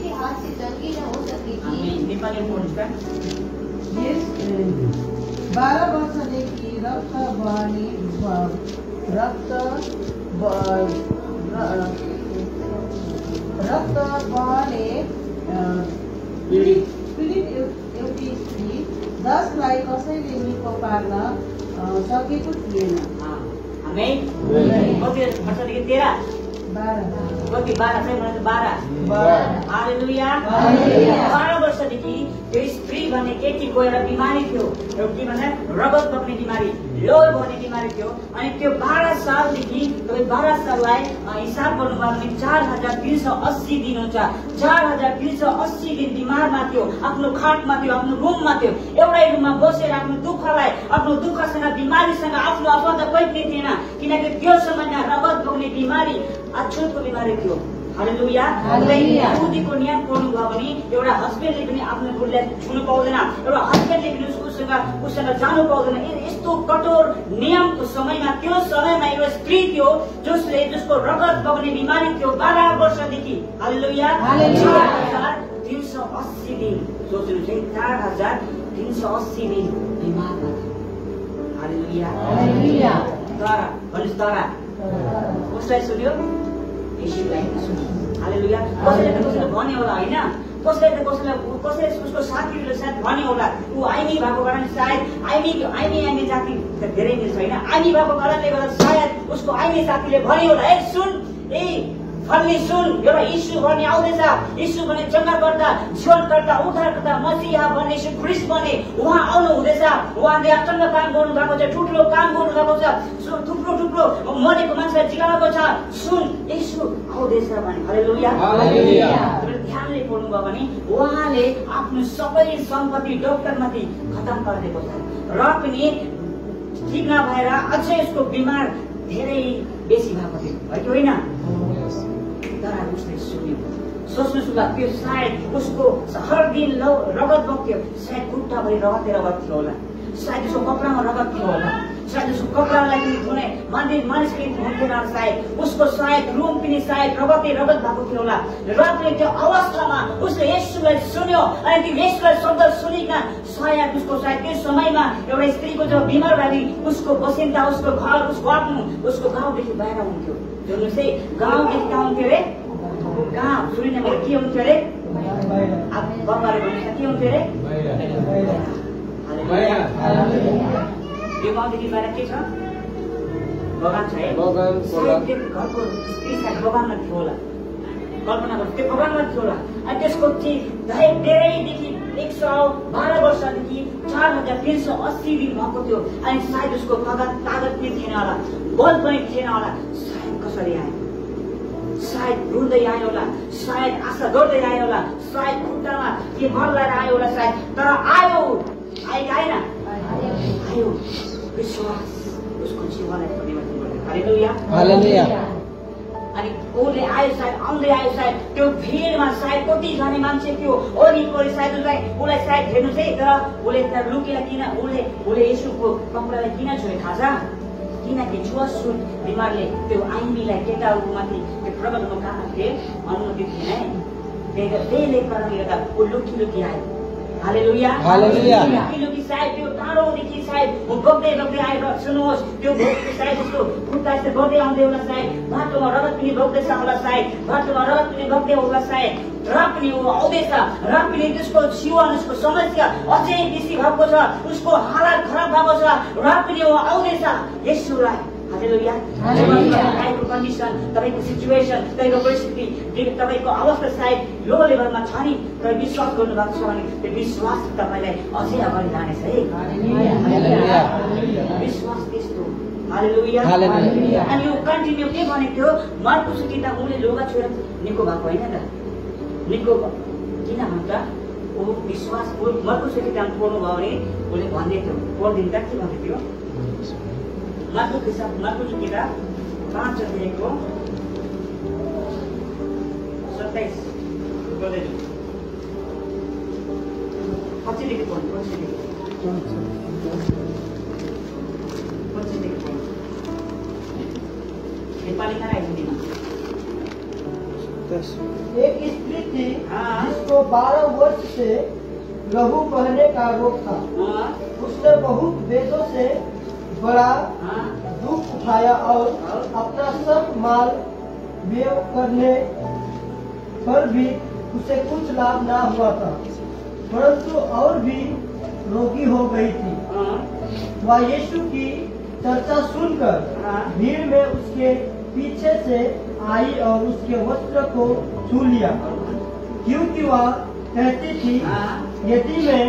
के हाथ से चंगी न हो सकेकी। नेपाली पढ्नुस् त। 12 वर्षदेखि रक्त बहने पीडित एउटी स्त्री जसलाई कसैले निको पार्न सकेको थिएन। आमेन। कति वर्षदेखि 13 कति 12 चाहिँ मलाई 12 हालेलुया। 12 वर्षदेखि त्यो स्त्री भन्ने केटीको एउटा बिमारी थियो, एउटा के भन्दा रगत बग्ने बिमारी, लोही बग्ने बिमारी थियो। अनि त्यो 12 सालदेखि 12 साललाई हिसाब गर्नुभयो भने 4380 दिन हुन्छ। 4380 दिन बिमारमा थियो, आफ्नो खाटमा थियो, आफ्नो रुममा थियो, एउटै रुममा बसेर आफ्नो दुःखलाई, आफ्नो दुःखसँग बिमारीसँग आफ्नो आफन्त कोही पनि थिएन, किनकि त्यो समयमा रगत बग्ने बिमारी अछुतको बिमारी थियो। हालेलुया। यहुदीको नियम पढ्नु भयो भने एउटा हस्बेन्डले पनि आफ्नो बुढीलाई छुनु पाउँदैन, एउटा हस्बेन्डले पनि उसँग जानु पाउँदैन। यस्तो कठोर नियमको समयमा त्यो समयमा एउटा स्त्री थियो जसको रगत बग्ने बिमारी थियो 12 वर्षदेखि। हालेलुया। 4380 दिन सोच्नु चाहिँ 4380 दिन बिमारमा थियो। हालेलुया। तर भन्नुहोस् तर कसलाई सुन्यो? येशूलाई सुन्यो। हालेलुया। कसैले त कसैले भन्यो होला होइन, कसैले उसको साथीहरूले सायद भन्यो होला ऊ आइमी भएको कारणले सायद आइमी जाति धेरै नै छैन, आइमी भएको कारणले गर्दा सायद उसको आइमी साथीले भन्यो होला ए सुन ए फल्ने सुन, एउटा यीशु भन्ने आउँदैछ, यीशु भन्ने जन्मकर्ता, जीवनकर्ता, उद्धारकर्ता, मसीहा भन्ने यीशु ख्रीष्ट भन्ने उहाँ आउनु हुँदैछ। उहाँले अचम्म काम गर्नु भएको छ, ठुलो काम गर्नु भएको छ, थुप्रो मरेको मान्छेलाई जिलाएको छ। सुन यीशु आउँदैछ भने। हालेलुया। ध्यानले पढ्नु भयो भने उहाँले आफ्नो सबै सम्पत्ति डक्टरमाथि खतम गरिदिएको छ र पनि ठिक नभएर अझै उसको बिमार धेरै बेसी भएको थियो, है कि होइन? तर उसले सुन्यो। सोच्नुहोस् होला त्यो सायद उसको हर दिन रगत बग्थ्यो, सायद खुट्टाभरि रगत थियो होला, सायद उसको कपडामा रगत थियो होला, सायद उसको कपडालाई पनि धुने मानिसले धुन्थेन, सायद उसको रुम पनि सायद रगत भएको थियो होला। र पनि त्यो अवस्थामा उसले येशूलाई सुन्यो अनि त्यो येशूलाई शब्द सुनिकन सायद त्यो समयमा एउटा स्त्रीको जो बिमार भए उसको बसिन्दा, उसको घर, उसको गाउँदेखि बाहिर हुन्थ्यो। हेर्नुहोस् है, गाउँदेखि कहाँ हुन्थ्यो अरे? गाउँ सुनिने मेरो के हुन्थ्यो अरे? बङ्गाली भन्ने के हुन्थ्यो अरे? त्यो गाउँदेखि बाहिर के छ? बगान छ है। घरको स्त्री सायद बगानमा थियो होला, कल्पना गर्नु त्यो बगानमा थियो होला। अनि त्यसको धेरैदेखि 112 वर्षदेखि 4380 दिन भएको थियो। अनि सायद उसको कागज पनि थिएन होला, बल पनि थिएन होला। सायद कसरी आयो? सायद रुँदै आयो होला, सायद आशा गर्दै आयो होला, सायद खुट्टामा के भर लगाएर आयो होला सायद, तर आयो आएन आयो। विश्वास उसको जीवनलाई परिवर्तन गर्यो। हालेलुया। अनि उसले आयो सायद, आउँदै आयो सायद, त्यो भिडमा सायद कति जाने मान्छे थियो वरिपरि, सायद उसलाई सायद हेर्नु चाहिँ, तर उसले त लुकेर किन उसले येशूको कपडालाई किन छोड्यो थाहा छ? किनकि छुवाछुत बिमारले त्यो आइमीलाई केटाहरूमाथि त्यो प्रगत हुनका अनुमति थिएन। त्यसले कारणले गर्दा ऊ लुकी आयो। हालेलुया। लुकी सायद त्यो टाढोदेखि सायद बग्दै आएर सुन्नुहोस्, त्यो सायद उसको खुट्टा यस्तो बग्दै आउँदै होला, सायद बाटोमा रगत पनि बग्दैछ होला, सायद बाटोमा रगत पनि बग्दै होला, सायद र पनि ऊ आउँदैछ, र पनि त्यसको जीवन, उसको समस्या अझै बेसी भएको छ, उसको हालत खराब भएको छ, र पनि ऊ आउँदैछ येशूलाई। हालेलुया। तपाईँको कन्डिसन, तपाईँको सिचुएसन, तपाईँको परिस्थिति, तपाईँको अवस्था सायद लो लेभलमा छ नि, तपाईँ विश्वास गर्नुभएको छ भने त्यो विश्वास तपाईँलाई अझै अगाडि लानेछ है। विश्वास त्यस्तो। हालेलुया। अनि यो कन्टिन्यू के भनेको थियो? मर्कुस किताब उसले लुगा छोडेर निको भएको होइन त? निको किन भन्छ? ऊ विश्वास मर्कुस किताब पढ्नु भयो भने उसले भन्दै थियो, पढ्दिनु त के भन्दै थियो? मर्कुस किताब 5 अध्यायको 27 पछिदेखि पढ्नु, नेपालीमा र हिन्दीमा एक स्त्री थी हाँ। जिसको 12 वर्ष से लहू बहने का रोग था। हाँ, उसने बहुत वेदों से बड़ा हाँ, दुख उठाया और अपना सब माल व्यय करने पर भी उसे कुछ लाभ ना हुआ था, परंतु और भी रोगी हो गई थी। हाँ, वह यीशु की चर्चा सुनकर हाँ। भीड़ में उसके पीछे से आई और उसके वस्त्र को छू लिया, क्योंकि वह कहती थी, हाँ। यदि मैं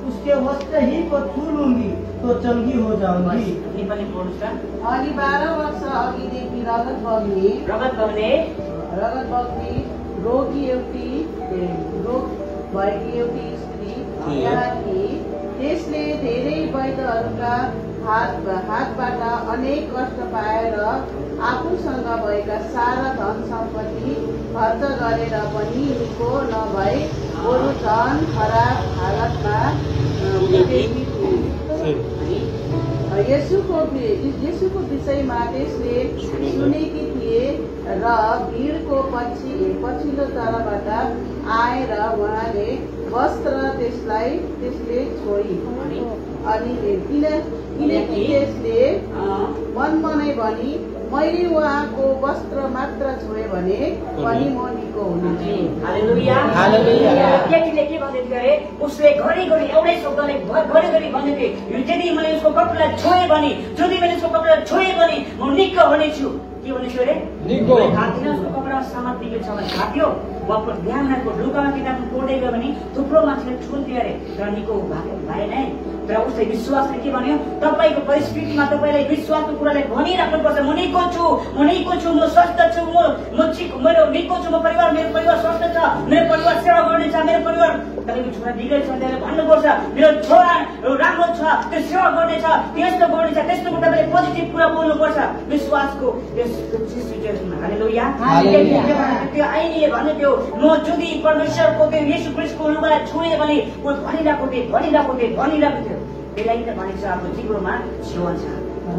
उसके वस्त्र ही को छू लूंगी तो चंगी हो जाऊंगी। नेपाली पढ्नुहोस् त। अनि 12 वर्ष अघिदेखि रगत बग्ने रोगी रोग भएकी एउटी स्त्री यहाँ थिए। त्यसले धेरै वैद्यहरूका हातबाट अनेक कष्ट पाएर आफूसँग भएका सारा धन सम्पत्ति खर्च गरेर पनि निको नभए बरु झन खराब हालतमा पुगेकी थिए। यसुको विषयमा त्यसले सुनेकी थिए र भिडको पछिल्लो तर्फबाट आएर उहाँले वस्त्र त्यसले छोई। अनि किनकि त्यसले मनमा नै भनी मैले उहाँको वस्त्र मात्र छोएँ भने पनि म निको हुन्छु। हालेलुया। केटीले के भन्दै थियो अरे, उसले घरिघरि एउटै शब्दले घरिघरि भन्दै थियो, यदि मैले उसको कपडा छोएँ भने, यदि मैले उसको कपडा छोएँ भने म निको हुनेछु। के भनेछु अरे, निको। थाहा थिएन उसको कपडामा सामग्री के छ भने, थाहा थियो। उहाँको ध्यान राखेको लुकामा किताबमा पढ्दै गयो भने थुप्रो मान्छेले छुन्थ्यो अरे, तर निको भएन है। तर उसले विश्वासले के भन्यो, तपाईँको परिस्थितिमा तपाईँलाई विश्वासको कुरालाई भनिराख्नुपर्छ, म निको छु, म स्वस्थ छु, मेरो निको छु, मेरो परिवार स्वस्थ छ, मेरो परिवार सेवा गर्नेछ, मेरो परिवार तपाईँको छोरा बिग्रेछ भने त्यसले भन्नुपर्छ, मेरो छोरा राम्रो छ, त्यो सेवा गर्नेछ, त्यस्तो गर्नेछ, त्यस्तो तपाईँले पोजिटिभ कुरा बोल्नुपर्छ विश्वासको सिचुएसनमा। हालेलुया। त्यो आइले भन्नु थियो, म जुदी परमेश्वरको त्यो येशू ख्रीष्टको लुगालाई छुएँ भने म भनिरहेको थियो। बेलायत भनेको आफ्नो जिब्रोमा जीवन छ।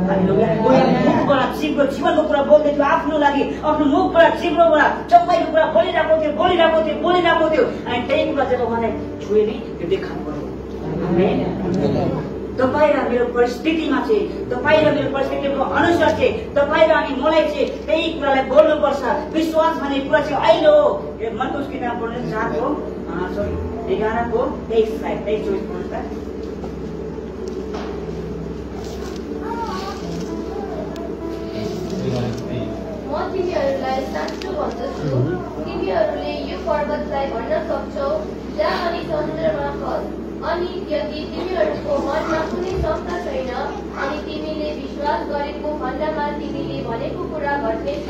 हालेलुया। मुखबाट जीवनको कुरा बोल्दै थियो, आफ्नो लागि आफ्नो मुखबाट जिब्रोबाट चौपाईको कुरा बोलिरहेको थियो। अनि त्यही कुरा जब उहाँलाई छुए नि त्यो देखाउनु पर्यो। तपाईँ र मेरो परिस्थितिमा चाहिँ, तपाईँ र मेरो परिस्थितिको अनुसार चाहिँ तपाईँ र अनि मलाई चाहिँ त्यही कुरालाई बोल्नुपर्छ। विश्वास भन्ने कुरा चाहिँ अहिले हो। मत्तीको किताब पढ्नु 11 को 23 पढ्नु त। म तिमीहरूलाई साँचो भन्दछु, तिमीहरूले यो पर्वतलाई भन्न सक्छौ, जा अनि समुद्रमा खस। अनि यदि तिमीहरूको मनमा कुनै शंका छैन अनि तिमीले विश्वास गरेको खण्डमा तिमीले भनेको कुरा घट्नेछ,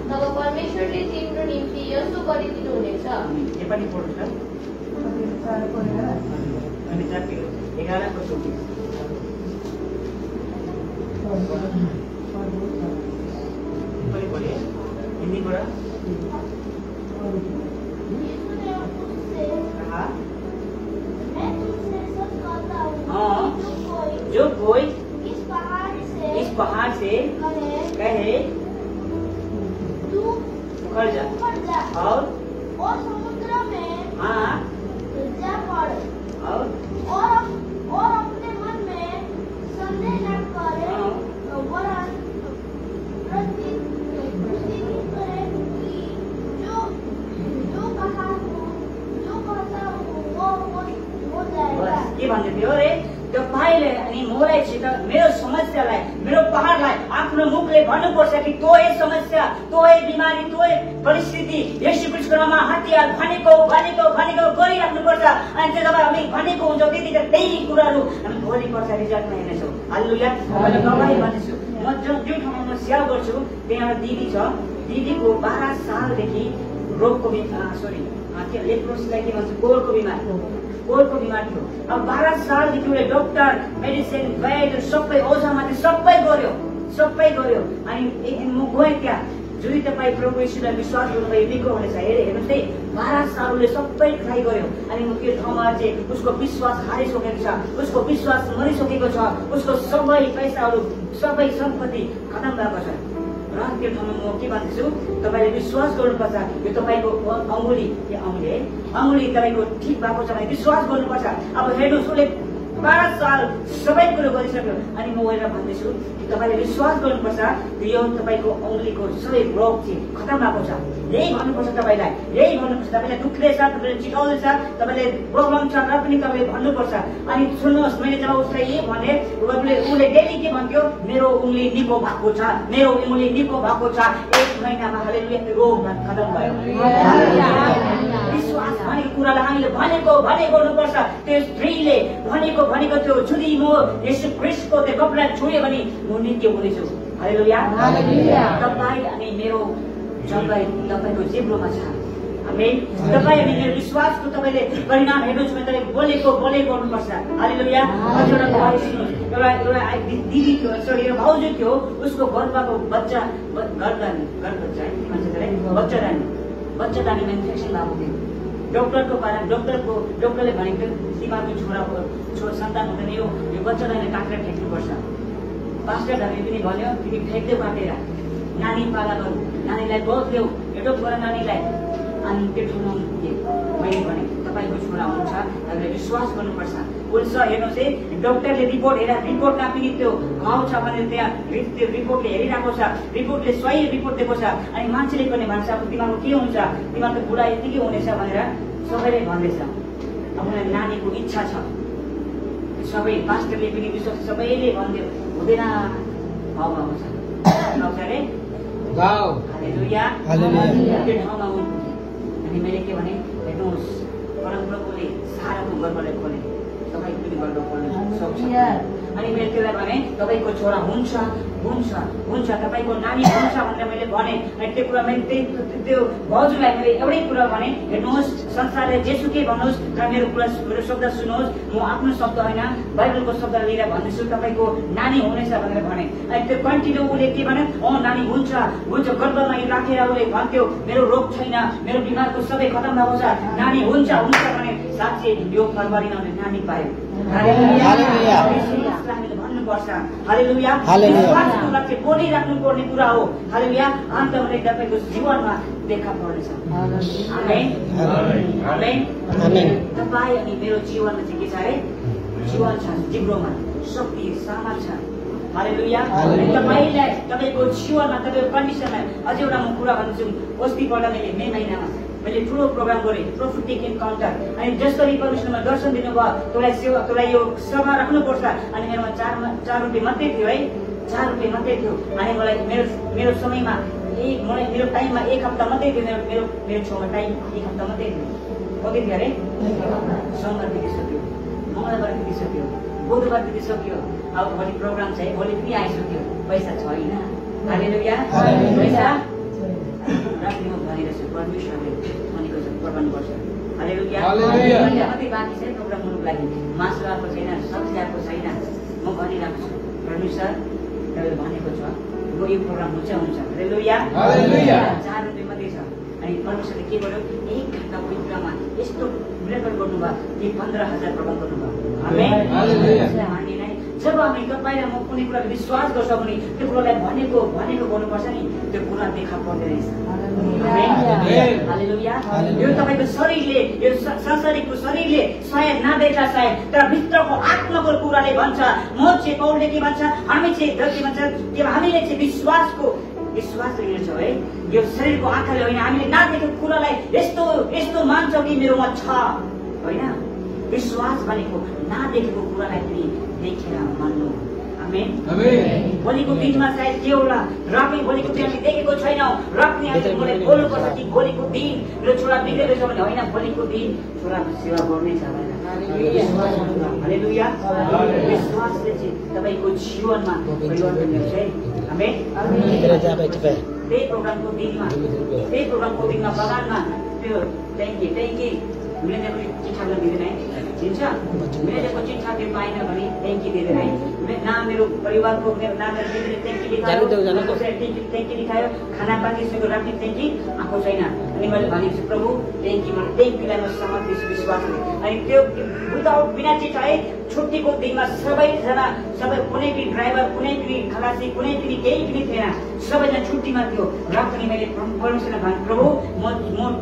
तब परमेश्वरले तिम्रो निम्ति यसो गरिदिनुहुनेछ। नेपाली पढ्नु त। 11 को 24 हिंदी जो कोई इस पहाड़ से कहे तू उखड़ जा और समुद्र में हाँ जा पड़ और अपने मन में संदेह न करे, वरन प्रतिज्ञा करे कि जो कहता हूँ वो हो जाएगा। के भन्दै थियो रे, तपाईँले अनि मलाई चाहिँ मेरो समस्यालाई, मेरो पहाडलाई आफ्नो मुखले भन्नुपर्छ कि तो समस्या, तो बिमारी, तो परिस्थिति येशू ख्रीष्टको नाममा हतियार भनेको गरिराख्नुपर्छ। अनि त्यो जब हामी भनेको हुन्छ त्यतिखेर त्यही कुराहरू हामी भोलि पर्छ रिजल्टमा हेर्नेछौँ। हालेलुया। मैले तपाईलाई भन्छु, म जुन ठाउँमा म सेवा गर्छु त्यहाँ एउटा दिदी छ, दिदीको 12 सालदेखि रोगको लेप्रोसलाई के भन्छ, कोरको बिमार थियो। अब 12 सालदेखि उसले डक्टर, मेडिसिन, वैद्य सबै ओझामाथि सबै गर्यो। अनि एक दिन म गएँ त्यहाँ, जुन तपाईँ प्रभु येशूलाई विश्वास गर्नुभयो निको हुनेछ हेर्नुहोस् है। 12 साल उसले सबै ट्राई गर्यो। अनि त्यो ठाउँमा चाहिँ उसको विश्वास हारिसकेको छ, उसको विश्वास मरिसकेको छ, उसको सबै पैसाहरू, सबै सम्पत्ति खतम भएको छ। र त्यो ठाउँमा म के भन्दैछु, तपाईँले विश्वास गर्नुपर्छ यो तपाईँको अङ्गुली तपाईँको ठिक भएको छ भने विश्वास गर्नुपर्छ। अब हेर्नुहोस्, उसले 12 साल सबै कुरो गरिसक्यो अनि म गएर भन्दैछु कि तपाईँले विश्वास गर्नुपर्छ यो तपाईँको अङ्गुलीको सबै रोग चाहिँ खतम भएको छ। यही भन्नुपर्छ तपाईँलाई, यही भन्नुपर्छ। तपाईँले दुख्दैछ, तपाईँले चिटाउँदैछ, तपाईँले प्रब्लम छ र पनि तपाईँले भन्नुपर्छ। अनि सुन्नुहोस्, मैले जब उसलाई यही भने उसले डेली के भन्थ्यो, मेरो उङ्गली निको भएको छ, मेरो उङ्गली निको भएको छ। 1 महिनामा हालेलुया त्यो रोग खतम भयो। विश्वास भनेको कुरालाई हामीले भनेको गर्नुपर्छ। त्यो स्त्रीले भनेको त्यो छुदी म येशू ख्रीष्टको त्यो कपडा छुए भने म नित्य हुनेछु। हालेलुया। तपाईँ अनि मेरो जलवायु तपाईँको जिब्रोमा छ। आमेन। तपाईँ अनि मेरो विश्वासको तपाईँले परिणाम हेर्नुहोस् भने तपाईँ बोलेको गर्नुपर्छ। हालेलुया। एउटा दिदी थियो, सरी एउटा भाउजू थियो, उसको गर्भको बच्चादानीमा इन्फेक्सन भएको थियो। डक्टरले भनेको थियो तिमीहरूको सन्तान हुँदैन, यो बच्चादानी काटेर फ्याँक्नुपर्छ। पास्टरहरूले पनि भन्यो तिमी फ्याँक्दै काटेर नानी पाला गर्नु, नानीलाई बहुत ल्याऊ, एउटा छोरा नानीलाई। अनि त्यो ठाउँमा मैले भने तपाईँको छोरा हुन्छ, तपाईँले विश्वास गर्नुपर्छ। उल्स हेर्नुहोस् है, डक्टरले रिपोर्ट कहाँ पनि त्यो घाउ छ भनेर त्यहाँ त्यो रिपोर्टले हेरिरहेको छ, रिपोर्टले सही रिपोर्ट दिएको छ। अनि मान्छेले पनि भन्छ अब तिमीहरूको के हुन्छ, तिमीहरूको बुढा यतिकै हुनेछ भनेर सबैले भन्दैछ। अब नानीको इच्छा छ, सबै पास्टरले पनि विश्वास सबैले भन्थ्यो हुँदैन, भाउ आउँछ अरे हालेलुया। त्यो ठाउँमा अनि मैले के भने, हेर्नुहोस् परमप्रभुले साराको गर्वलाई खोले, तपाईँ पनि गर्व खोल्नु सक्छ। अनि मैले त्यसलाई भने तपाईँको छोरा हुन्छ, तपाईँको नानी हुन्छ भनेर मैले भने। अनि त्यो कुरा मैले त्यो भाउजूलाई मैले एउटै कुरा भने, हेर्नुहोस् संसारले जेसुकै भन्नुहोस् र मेरो शब्द सुन्नुहोस्, म आफ्नो शब्द होइन बाइबलको शब्द लिएर भन्दैछु, तपाईँको नानी हुनेछ भनेर भने। अनि त्यो कन्टिन्यू उसले के भने, नानी हुन्छ, गर्भमा राखेर उसले भन्थ्यो मेरो रोग छैन, मेरो बिमारको सबै खतम भएको छ, नानी हुन्छ भने साँच्चै यो फरवरीमा नानी पायो। भन्नुपर्छ हालेलुया। विश्वासको लागि बोलिराख्नु पर्ने कुरा हो। हालेलुया। अन्त भने तपाईँको जीवनमा देखा पर्नेछ। आमेन। तपाईँ अनि मेरो जीवनमा चाहिँ के छ अरे, जीवन छ, जिब्रोमा शक्ति सामर्थ छ। हालेलुया। तपाईँलाई तपाईँको जीवनमा तपाईँको कन्डिसनमा अझै एउटा म कुरा भन्छु। अस्तिपल्ट मे महिनामा मैले ठुलो प्रोग्राम गरेँ, प्रोफेटिक इन्काउन्टर। अनि जसरी परमेश्वरमा दर्शन दिनुभयो, तँलाई यो सभा राख्नुपर्छ। अनि मेरोमा 4 रुपियाँ मात्रै थियो है, 4 रुपियाँ मात्रै थियो। अनि मलाई मेरो समयमा मेरो टाइममा 1 हप्ता मात्रै थियो, मेरो छेउमा टाइम 1 हप्ता मात्रै थियो। कति थियो अरे, सोमबार दिइसक्यो, मङ्गलबार दिइसक्यो, बुधबार दिइसक्यो। अब भोलि प्रोग्राम छ है, भोलि पनि आइसक्यो, पैसा छैन। हालेलुया। पैसा राख्ने म भनिरहेछु, परमेश्वरले भनेको छ गर्नुपर्छ। हालेलुया। मात्रै बाँकी छ प्रोग्राम गर्नुको लागि, मासु आएको छैन, सब्जी आएको छैन। म भनिरहेको छु परमेश्वर तपाईँले भनेको छ यो प्रोग्राम हुन्छ। हालेलुया। 4 रुपियाँ मात्रै छ। अनि परमेश्वरले के गर्यो, 1 घण्टा भित्रमा यस्तो मिरेकल गर्नुभयो कि 15,000 प्रदान गर्नुभयो। आमेन। जब हामी तपाईँलाई म कुनै कुराको विश्वास गर्छ भने त्यो कुरालाई भनेको गर्नुपर्छ नि, त्यो कुरा देखा पर्दै रहेछ। हालेलुया। यो तपाईँको शरीरले, यो संसारिकको शरीरले सायद नदेख्ला सायद, तर भित्रको आत्माको कुराले भन्छ। म चाहिँ पौलले के भन्छ, हामी चाहिँ के भन्छ, हामीले चाहिँ विश्वास हेर्छौँ है। यो शरीरको आँखाले होइन, हामीले नदेखेको कुरालाई यस्तो मान्छौँ कि मेरोमा छ होइन। विश्वास भनेको नदेखेको कुरालाई पनि देखेर मान्नु। आमेन। भोलिको दिनमा सायद के होला, र पनि भोलिको दिन हामी देखेको छैनौँ, र पनि हामीले बोल्नुपर्छ कि भोलिको दिन मेरो छोरा बिग्रेको छ भने होइन, भोलिको दिन छोराको सेवा गर्नै छ भनेर। हालेलुया। विश्वासले चाहिँ तपाईँको जीवनमा परिवर्तन ल्याउँछ है। आमेन। त्यही प्रोग्रामको दिनमा बगानमा त्यो ट्याङ्की मिलेको चिठा दिँदैन है, दिन्छ मिलेको चिठा त्यो पाएन भने ट्याङ्की दिँदैन है। ना मेरो परिवारको ना मेरो बिजुली ट्याङ्की ट्याङ्की देखायो, खाना पानी सुको राख्ने ट्याङ्की आएको छैन। अनि मैले भनेको छु प्रभु ट्याङ्कीमा ट्याङ्कीलाई म समर्पित विश्वास गरेँ। अनि त्यो विदाउट बिना चिज है छुट्टीको दिनमा सबैजना सबै कुनै पनि ड्राइभर कुनै पनि खलासी कुनै पनि केही पनि थिएन, सबैजना छुट्टीमा थियो र पनि मैले परमेश्वरलाई भने प्रभु म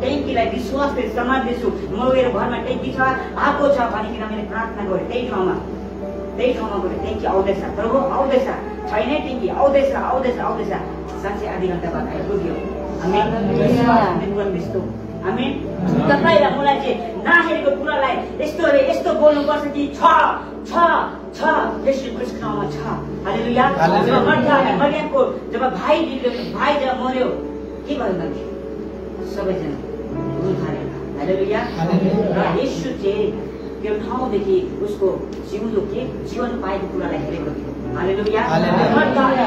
ट्याङ्कीलाई विश्वासले समर्पिछु। मेरो घरमा ट्याङ्की छ आएको छ भनिकन मैले प्रार्थना गरेँ। त्यही ठाउँमा गएर ट्याङ्की आउँदैछ प्रभु आउँदैछ, छैन ट्याङ्की आउँदैछ आउँदैछ आउँदैछ। साँच्चै आधी घन्टा बाद आइपुग्यो। हामी तपाईँलाई मलाई चाहिँ नहेरेको कुरालाई यस्तो बोल्नुपर्छ कि छ यसो ख्रीष्टको नाममा छ। हालेलुया। मरियमको जब भाइ जब मर्यो के भयो भने सबैजना रुन थाले। हालेलुया। र येशू चाहिँ त्यो ठाउँदेखि उसको जीवन पाएको कुरालाई हेरेको थियो। हालेलुया।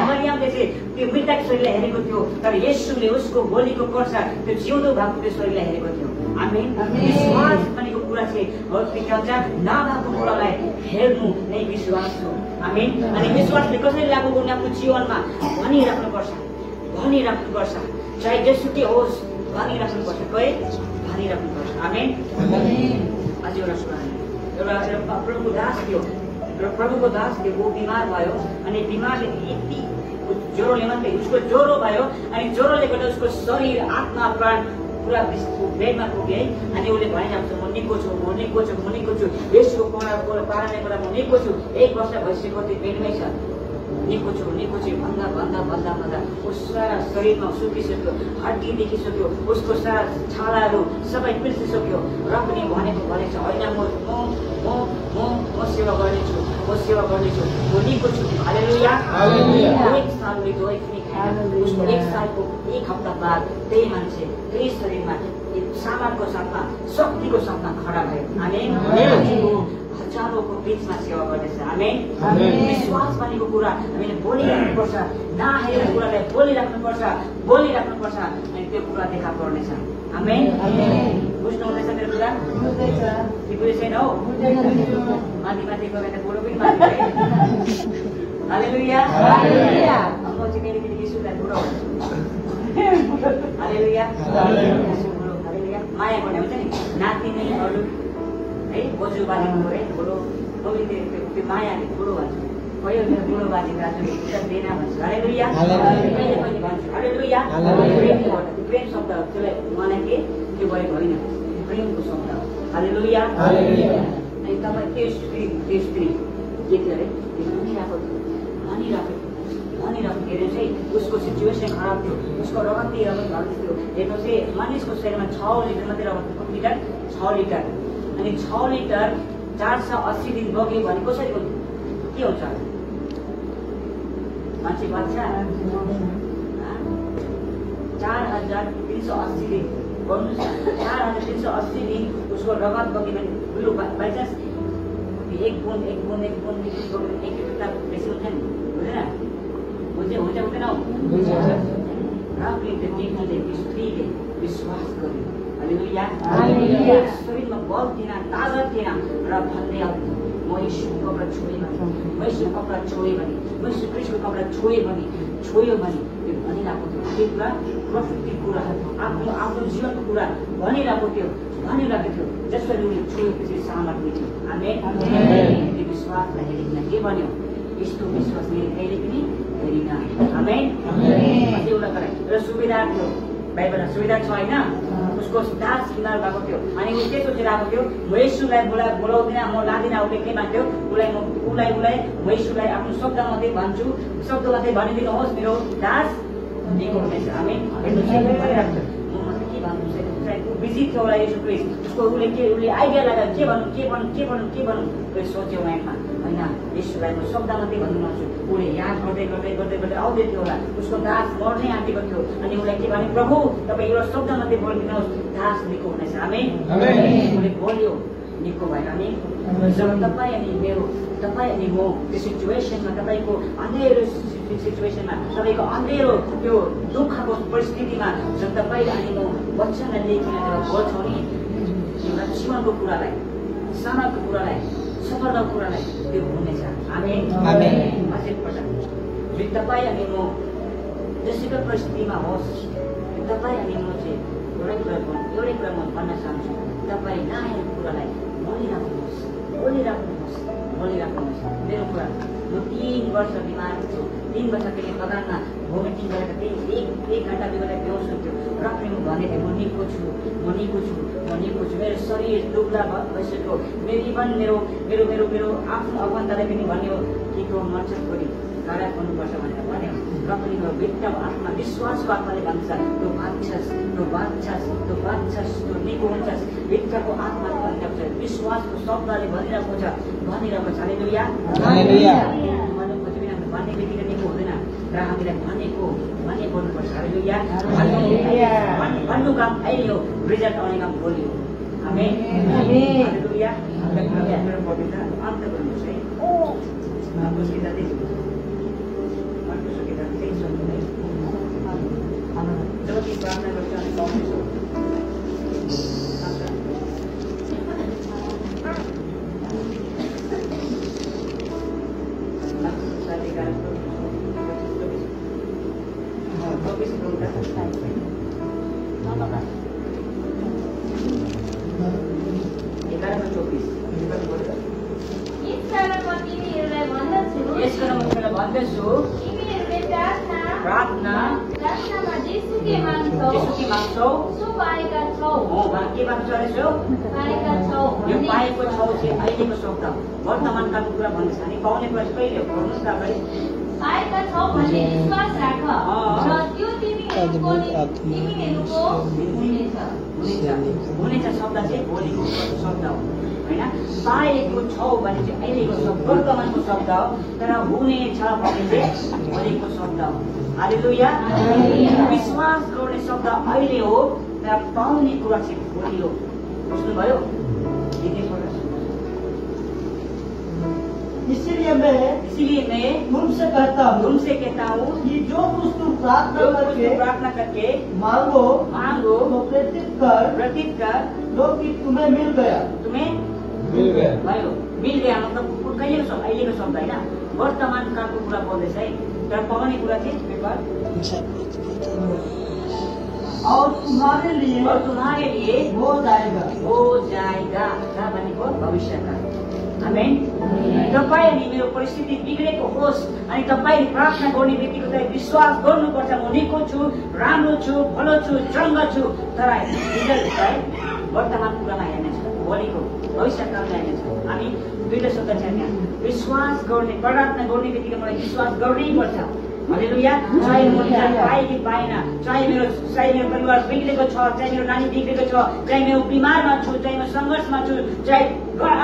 मरियमले चाहिँ त्यो मृतक शरीरलाई हेरेको थियो, तर येशूले उसको बोलीको कर्सा त्यो जिउँदो भएको त्यो शरीरलाई हेरेको थियो। आमेन। विश्वास भनेको कुरा चाहिँ के भन्छ नभएको कुरालाई हेर्नु नै विश्वास हो। आमेन। अनि विश्वासले कसरी लागू गर्नु आफ्नो जीवनमा भनिराख्नुपर्छ। चाहे जेसुकै होस् भनिराख्नुपर्छ। आमेन। अझै एउटा प्रभुको दास थियो वो बिमार भयो। अनि बिमारले यति ज्वरोले मात्रै उसको ज्वरो भयो। अनि ज्वरोले गर्दा उसको शरीर आत्मा प्राण पुरा बेडमा पुगे। अनि उसले भनिरहेको छ म निको छु यसको पाराले गर्दा म निको छु। 1 वर्ष भइसक्यो त्यो बेडमै छ। निको छु भन्दा उस सारा शरीरमा सुकिसक्यो, हड्डी देखिसक्यो, उसको सारा छालाहरू सबै पिल्सिसक्यो। र पनि भनेको होइन म सेवा गर्नेछु म निको छु। हालेलुया। 1 साल बित्यो उसको 1 सालको 1 हप्ता बाद त्यही मान्छे त्यही शरीरमा सामर्थ्यको साथमा शक्तिको साथमा खडा भयो। आमेन। हजारौंको बीचमा सेवा गर्दैछ। आमेन। विश्वास भनेको कुरा हामीले बोलिराख्नुपर्छ। नहेरेको कुरालाई बोलिराख्नुपर्छ। अनि त्यो कुरा देखा पर्नेछ। आमेन। बुझ्नु हुँदैछ मेरो कुरा? बुझ्दै छैन हो? माथि गएर बोलो पनि माथि। हालेलुया। म चाहिँ फेरि यीशुलाई बुढो भन्छु। हालेलुया। माया गर्ने हुन्छ नि नातिनी अरू है बोजू बाजे बुढो त्यो मायाले बुढो भन्छ। भयो मेरो बुढो बाजे दाजु देना भन्छ। हालेलुया। मैले पनि भन्छु हालेलुया। प्रेम शब्द त्यसलाई मलाई के त्यो गरेको होइन, प्रेमको शब्द। हालेलुया। अनि तपाईँ त्यो स्त्री के थियो अरे भनिरहेको हेरेर चाहिँ उसको सिचुएसन खराब थियो। उसको रगत घट्थ्यो। हेर्नु चाहिँ मानिसको शरीरमा 6 लिटर मात्रै रगत, 6 लिटर। अनि 6 लिटर 480 दिन बग्यो भने कसरी हुन्छ? के हुन्छ? मान्छे बच्चा 4380 दिन गर्नुहोस्। 4380 दिन उसको रगत बग्यो भने ठुलो बाइचान्स 1 बुन बग्यो भने 1 लिटर बेसी हुन्छ नि, हुँदैन हुँदैन स्त्रीले विश्वास गर्यो। हालेलुया। शरीरमा बल थिएन, तागत थिएन र भन्दै आउँथ्यो म यीशुको कपडा छोएँ भने म यीशुको कपडा छोएँ भने त्यो भनिरहेको थियो। त्यो कुरा प्रकृतिक कुराहरू आफ्नो जीवनको कुरा भनिरहेको थियो। जसरी उसले छोएपछि सामर्थ्य थियो। आमेन। त्यो विश्वासलाई हेरिकन के भन्यो? यस्तो विश्वास मैले कहिले पनि हेरिन। आमेन। एउटा कुरा र सुविधार थियो। बाइबलमा सुविधा छ होइन? उसको दास बिमार भएको थियो। अनि ऊ के सोचेर आएको थियो? म यीशुलाई बोलाउँदिन, म लादिनँ। उसले के भन्थ्यो? उसलाई म यीशुलाई आफ्नो शब्द मात्रै भन्छु, शब्द मात्रै भनिदिनुहोस् मेरो दास निको हुनेछ। आमेन। बिजी थियो होला यीशु क्रिस्ट। उसले आइडिया लाग्यो के भन्नु सोच्यो माइन्डमा होइन। यीशुलाई म शब्द मात्रै भनिदिनुहोस्। उसले याद गर्दै आउँदै थियो होला। उसको दास मर्नै आँटेको थियो। अनि उसलाई के भने? प्रभु तपाईँ एउटा शब्द मात्रै बोलिदिनुहोस्, दास निको हुनेछ। आमेन। उसले बोल्यो, निको भयो। आमेन। जब तपाईँ अनि म त्यो सिचुएसनमा, तपाईँको अँधेरो सिचुएसनमा, तपाईँको अँधेरो त्यो दुःखको परिस्थितिमा जब तपाईँ अनि म वचनलाई लिएर बोल्छौँ नि, एउटा जीवनको कुरालाई, सामाको कुरालाई, सफलताको कुरालाई त्यो हुनेछ। आमेन। अझै पटक तपाईँ अनि म जसुकै परिस्थितिमा होस्, तपाईँ अनि म चाहिँ एउटै कुरा म भन्न चाहन्छु, तपाईँ नआएको कुरालाई बोलिराख्नुहोस्। मेरो कुरा, म 3 वर्ष बिमार छु। 3 वर्ष के बगानमा भोमिटिङ गरेर त्यही एक घन्टा बिगरेर बेहोस हुन्थ्यो र पनि म भनेको थिएँ म निको छु। मेरो शरीर दुब्ला भइसक्यो। मेरो आफ्नो अगमताले पनि भन्यो कि त्यो मर्छ छोडी गाडा गर्नुपर्छ भनेर भन्यो र पनि मेरो भित्रको आत्मा, विश्वासको आत्माले भन्छ त्यो बाँच्छस्, त्यो निको हुन्छस्। भित्रको आत्माले भनिरहेको छ, विश्वासको शब्दले भनिरहेको छ। हालेलुया। भन्ने बित्तिकै निको हुँदैन र हामीलाई भने बोल्नुपर्छ। हालेलुया। भन्नु काम अहिले हो, रिजल्ट आउने काम भोलि हो। आमेन। हालेलुया। मेरो पवित्र अन्त गर्नुहोस् है। जब कि प्रार्थना गर्छ अनि पाउनेछौँ। भन्दैछु प्रार्थना जेसुकै माग्छौ सो पाएका छौ। के माग्छौ रहेछौ? यो पाएको छौ चाहिँ अहिलेको शब्द वर्तमान कालको कुरा भन्दैछ। अनि पाउने कुरा कहिले हो? भन्नुहोस् त अगाडि। पाएका छौ भन्ने विश्वास राख र त्यो तिमीहरूको हुनेछ शब्द चाहिँ भोलिको शब्द हो होइन। पाएको छौ भने चाहिँ अहिलेको शब्द, वर्तमानको शब्द हो। तर हुनेछ भने चाहिँ भोलिको शब्द हो। हालेलुया। विश्वास गर्ने शब्द अहिले हो, तर पाउने कुरा चाहिँ भोलि हो। बुझ्नुभयो? इसीलिए मैं तुमसे कहता हूँ कि जो कुछ तुम प्रार्थना करके मांगो तो प्रतीत कर लो कि तुम्हें मिल गया। भयो। मिल गया मतलब कहिलेको शब्द? अहिलेको शब्द होइन, वर्तमान कालको कुरा बोल्दैछ है। तर पाउने कुरा चाहिँ पेपर और तुम्हारे लिए हो जाएगा भनेको भविष्यकाल। आमेन। तपाईँ अनि मेरो परिस्थिति बिग्रेको होस् अनि तपाईँले प्रार्थना गर्ने बित्तिकै चाहिँ विश्वास गर्नुपर्छ, म निको छु, राम्रो छु, भलो छु, चङ्ग छु। तर रिजल्ट चाहिँ वर्तमान कुरामा हेर्नेछ, भोलिको भविष्यकालमा हेर्नेछ। हामी दुईटा शब्द छ यहाँ। विश्वास गर्ने, प्रार्थना गर्ने बित्तिकै मलाई विश्वास गर्नै पर्छ। हालेलुया। चाहे म पाएँ कि पाएन, चाहे मेरो परिवार बिग्रेको छ, चाहे मेरो नानी बिग्रेको छ, चाहे मेरो बिमारमा छु, चाहे म सङ्घर्षमा छु, चाहे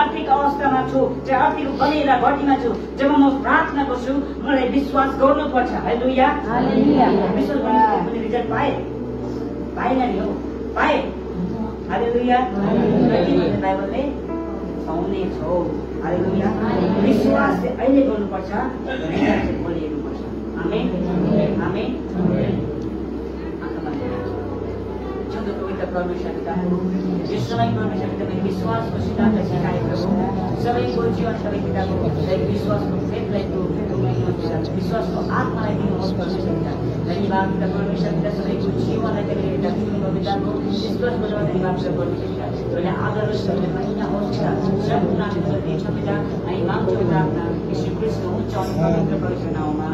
आर्थिक अवस्थामा छु, चाहे आर्थिक बनेर घटीमा छु, जब म प्रार्थना गर्छु मलाई विश्वास गर्नुपर्छ। हालेलुया। विश्वास गर्ने रिजल्ट पाएन नि हो, पाए। हालेलुया। बाइबलले पाउने छौ। हालेलुया। विश्वास चाहिँ अहिले गर्नुपर्छ, रिजल्ट चाहिँ भोलि हेर्नुपर्छ। आमेन। पवित्र परमेश्वर पिता, यो समय परमेश्वर पिता मैले विश्वासको सिद्धान्त सिकाए प्रभु। सबैको जीवन सबै पिताको विश्वासको फेदलाई विश्वासको आत्मालाई दिनुहोस् परमेश्वर पिता। धन्यवाद पिता परमेश्वर पिता, सबैको जीवनलाई पिताको विश्वासको जब धन्यवाद परमेश्वर पिता। अहिले आदर महिना होस् पिता, सम्पूर्ण दिन्छ पिता। हामी माग्छौँ प्रार्थना यीशु ख्रीष्टको उच्च अनि पवित्र परमेश्वर नाममा।